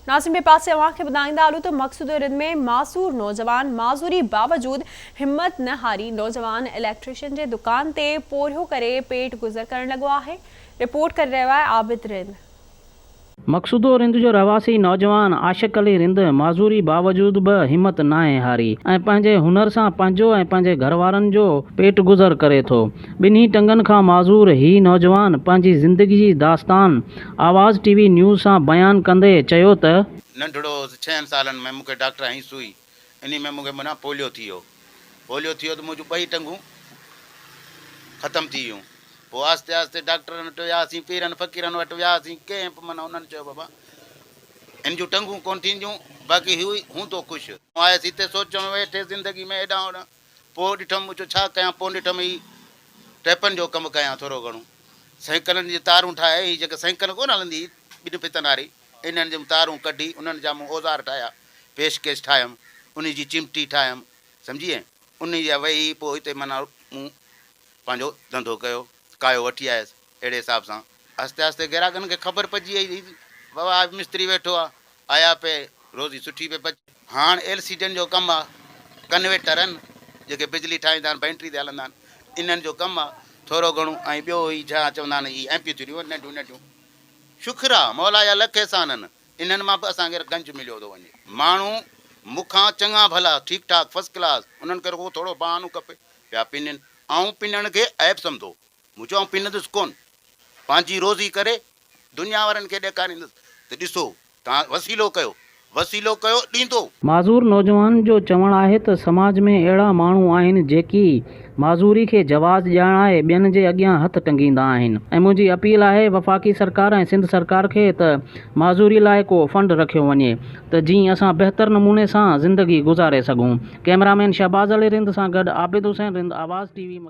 ناظرين ٻئي پاسي اوهان کي ٻڌائيندا هلون ته مقصود رند ۾ معذور نوجوان معذوري باوجود همت نه هاري نوجوان اليڪٽريشن جي دڪان تي پورهيو ڪري پيٽ گذر ڪرڻ لڳو آهي رپورٽ ڪري رهيو آهي عابد رند. مقصودو رند جو رهواسي نوجوان عاشق علي رند معذوري باوجود به همت ناهي هاري ۽ پنهنجي هنر سان پنهنجو ۽ پنهنجي گهروارن جو پيٽ گذر ڪري ٿو. ٻنهي ٽنگن کان معذور هي نوجوان پنهنجي زندگي جي داستان آواز ٽي وي نيوز سان بيان ڪندي چيو ته. ننڍڙو هوس ڇهن سالن ۾ مون کي ڊاڪٽر هنئي سوئي انهي ۾ مون کي معنيٰ پوليو ٿي ويو پوليو ٿي ويو ته منهنجون ٻئي ٽنگون ختم ٿي ويون پوء آهستي آهستي ڊاڪٽرن وٽ وياسين پيرن فقيرن وٽ وياسين ڪنهن به معنيٰ انهن چيو بابا هن جون ٽنگون ڪونه ٿينديون باقي هو هوندو خوش. آيس هتي سوچڻ ويٺي زندگي ۾ هيڏانهن هوڏانهن پوء ڏٺم مون چيو ڇا ڪيان پوء ڏٺم هي ٽيپن جو ڪم ڪيان ٿورو گهڻو سائيڪلن جي تارون ٺاهي هي جيڪا سائيڪل ڪونه هلندي هئي ٻن ڦيٿن واري انهن جون تارون ڪڍي انهن جا مون اوزار ٺاهيا پيش ڪيش ٺاهيم انهي جي چمٽي ٺاهيم سمجهيئي انهي جا ويهي پوء هتي معنيٰ مون پنهنجو ڌنڌو ڪيو ڪايو وٺي آيس اهڙي حساب سان آهستي آهستي گراهڪن کي خبر پئجي وئي هي بابا مستري ويٺو آ آيا پئي روزي سٺي پئي پچي. هاڻ ايل سي ڊين جو ڪم آ، ڪنويٽرن جيڪي بجلي ٺاهيندا آهن بينٽري تي هلندا آهن انهن جو ڪم آ ٿورو گهڻو ۽ ٻيو هي ڇا چوندا آهن هي ايم پي ٿريون ننڍيون ننڍيون شڪر آ مولا جا لک احسان آهن انهن مان به اسان کي گنج مليو ٿو وڃي. ماڻهو مون کان چڱا ڀلا ٺيڪ ٺاڪ فرسٽ ڪلاس انهن کي رڳو ٿورو بهانو کپي پيا پنن آئون پنڻ کي عيب سمجهو مون چيو آئون پنندس ڪونه پنهنجي روزي ڪري دنيا وارن کي ڏيکاريندس ته ڏسو توهان وسيلو ڪيو، وسيلو ڪيو ڏيندو. معذور نوجوان جو چوڻ آهي ته سماج ۾ اهڙا ماڻهو آهن جيڪي معذوري کي جواز ڄاڻائي ٻين جي اڳيان هٿ ٽنگيندا آهن ۽ منهنجي اپيل آهي وفاقي سرڪار ۽ سنڌ سرڪار کي ته معذوري لاء ڪو فنڊ رکيو وڃي ته جئين اسان بهتر نموني سان زندگي گذاري سگهون ڪئميرامين شهباز علي رند سان گڏ عابد حسين رند آواز ٽي وي.